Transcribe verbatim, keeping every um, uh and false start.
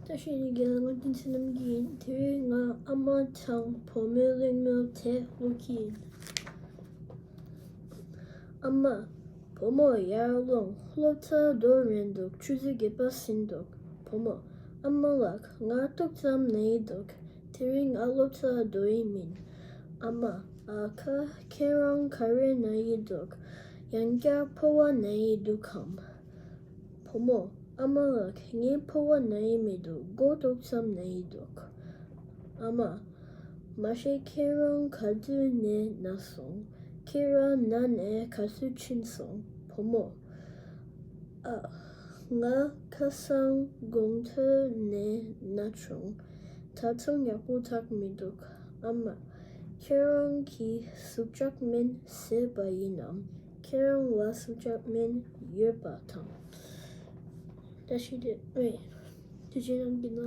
བཀྲ་ཤིས་ཉིན་རྒྱལ་ལ། ང་བསྟན་འཛིན་རྣམ་རྒྱལ་ཡིན། དེ་རིང་ང་ཨ་མ་དང་བུ་མོའི་གླེང་མོལ་དེ་ཀློག་གི་ཡིན། ཨ་མ། བུ་མོ་ཡར་ལོངས། སློབ་གྲྭ་འགྲོ་རན་འདུག་ཆུ་ཚོད་བརྒྱད་པ་ཟིན་འདུག་བུ་མོ། ཨ་མ་ལགས། ང་ཏོག་ཙམ་ན་ཡི་འདུག་དེ་རིང་ང་སློབ་གྲྭ་འགྲོ་ཡི་མིན། ཨ་མ། ཨ་ཁ། ཁྱེད་རང་ག་རེ་ན་ཡི་འདུག་ཡང་བསྐྱར་ཕོ་བ་ན་ཡི་འདུག་གམ། བུ་མོ། ཨ་མ་ལགས། ངའི་ཕོ་བ་ན་ཡི་མི་འདུག་མགོ་ཏོག་ཙམ་ན་ཡི་འདུག་ཨ་མ། མ་གཞི་ཁྱེད་རང་ག་དུས་ནས་ན་སོང་། ཁྱེད་རང་ན་ནས་ག་ཚོད་ཕྱིན་སོང་། བུ་མོ། ཨ། ང་ཁ་སང་དགོང་དྲོ་ནས་ན་བྱུང་། ད་དུང་ཡག་པོ་དྲག་མི་འདུག་ཨ་མ། ཁྱེད་རང་གིས་ཟུག་ཆག་མིན་ཟེར་བ་ཡིན་ནམ། ཁྱེད་རང་ལ་ཟུག་ཆག་མིན་ཡོད་པ་དང་། བཀྲ་ཤིས་བདེ་ལེགས། དེ་རྗེས་ནང་གི་ན།